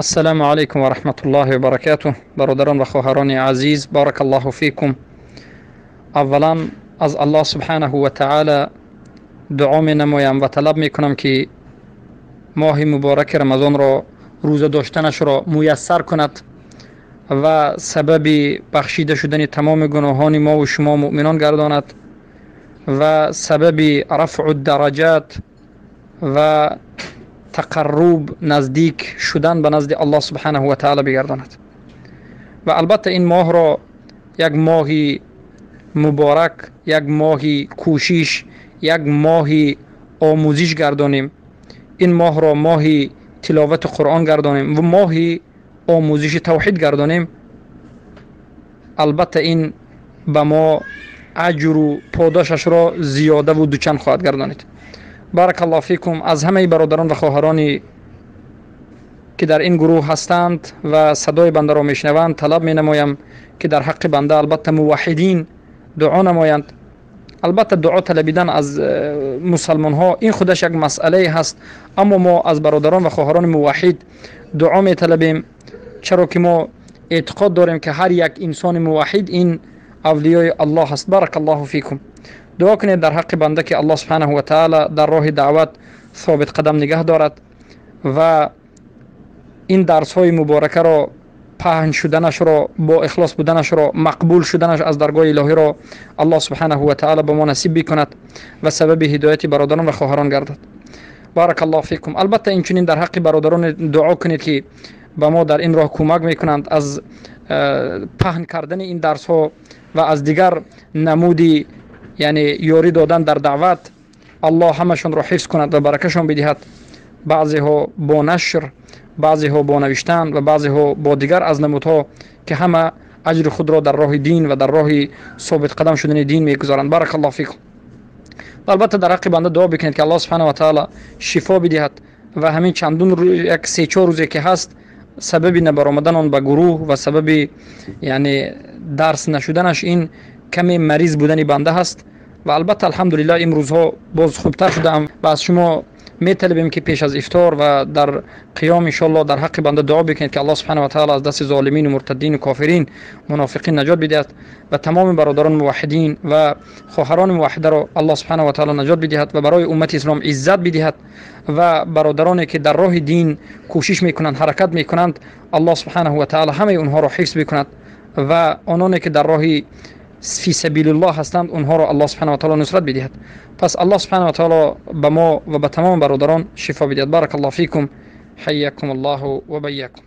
Ассалому алайкум ва раҳматуллоҳи ва баракатуҳ. Бародарон ва хоҳарони азиз, баракаллоҳу фикум. Аввалан аз Аллоҳ субҳанаҳу ва таъоло дуо менамоям ва талаб мекунам, ки моҳи мубораки Рамазонро рӯза доштанашро муяссар кунад ва сабаби бахшида шудани тамоми гуноҳони мо ва шумо муъминон гардонад ва сабаби рафъу дараҷат ва тақарруб, наздик шудан ба назди Аллоҳ субҳанаҳу ва таъоло бигардонад. Ва албатта ин моҳро як моҳи муборак, як моҳи кӯшиш, як моҳи омӯзиш гардонем. Ин моҳро моҳи тиловати Қуръон гардонем ва моҳи омӯзиши тавҳид гардонем. Албатта ин ба мо аҷру подошашро зиёдаву дучанд хоҳад гардонид. Баракаллоҳу фикум. Аз ҳамаи бародарон ва хоҳароне ки дар ин гурӯҳ ҳастанд ва садои бандаро мешунаванд, талаб менамоям, ки дар ҳаққи банда албатта муваҳҳидин дуо намоянд. Албатта дуо талабидан аз мусалмонҳо ин худаш як масъалае ҳаст, аммо мо аз бародарон ва хоҳарони муваҳҳид дуо металабем, чаро ки мо эътиқод дорем, ки ҳар як инсони муваҳҳид ин авлиёи Аллоҳ аст. Баракаллоҳу фикум. Дуо кунед дар ҳаққи банда, ки Аллоҳ субҳанаҳу ва таъоло дар роҳи даъват собит қадам нигаҳ дорад ва ин дарсҳои муборакаро паҳн шуданашро, бо ихлос буданашро, мақбул шуданаш аз даргоҳи илоҳиро Аллоҳ субҳанаҳу ва таъоло ба мо насиб бикунад ва сабаби ҳидояти бародарон ва хоҳарон гардад. Баракаллоҳу фикум. Албатта инчунин дар ҳаққи бародарон дуо кунед, ки ба мо дар ин роҳ кӯмак мекунанд аз паҳн кардани ин дарсҳо ва аз дигар намуди, яъне ёрӣ додан дар даъват. Аллоҳ ҳамашонро ҳифз кунад ва баракашон бидиҳад. Баъзеҳо бо нашр, баъзеҳо бо навиштан ва баъзеҳо бо дигар аз намудҳо, ки ҳама аҷри худро дар роҳи дин ва дар роҳи собитқадам шудани дин мегузоранд. Баракаллоҳу фикум. Албатта дар ҳаққи банда дуо бикунед, ки Аллоҳ субҳанаҳу ва таъоло шифо бидиҳад ва ҳамин чандун як се-чор рӯзе ки ҳаст, сабаби набаромадан он ба гурӯҳ ва сабаби, яъне, дарс нашуданаш ин каме мариз будани банда ҳаст. Ва албатта алҳамдулиллоҳ имрӯзҳо боз хубтар шудаам ва аз шумо металабем, ки пеш аз ифтор ва дар қиём иншоаллоҳ дар ҳаққи банда дуо бикунед, ки Аллоҳ субҳанаҳу ва таъоло аз дасти золимин, муртаддин, кофирин, мунофиқин наҷот бидиҳад ва тамоми бародарони муваҳҳидин ва хоҳарони муваҳҳидаро Аллоҳ субҳанаҳу ва таъоло наҷот бидиҳад ва барои уммати ислом иззат бидиҳад ва бародароне ки дар роҳи дин кӯшиш мекунанд, ҳаракат мекунанд, Аллоҳ субҳанаҳу ва таъоло ҳамаи онҳоро ҳифз бикунад ва ононе ки дар роҳи фи сабилиллоҳ ҳастанд, онҳоро Аллоҳ субҳанаҳу ва таъоло нусрат бидиҳад. Пас Аллоҳ субҳанаҳу ва таъоло ба мо ва ба тамоми бародарон шифо бидиҳад. Баракаллоҳу фикум. Ҳайякум Аллоҳу ва байякум.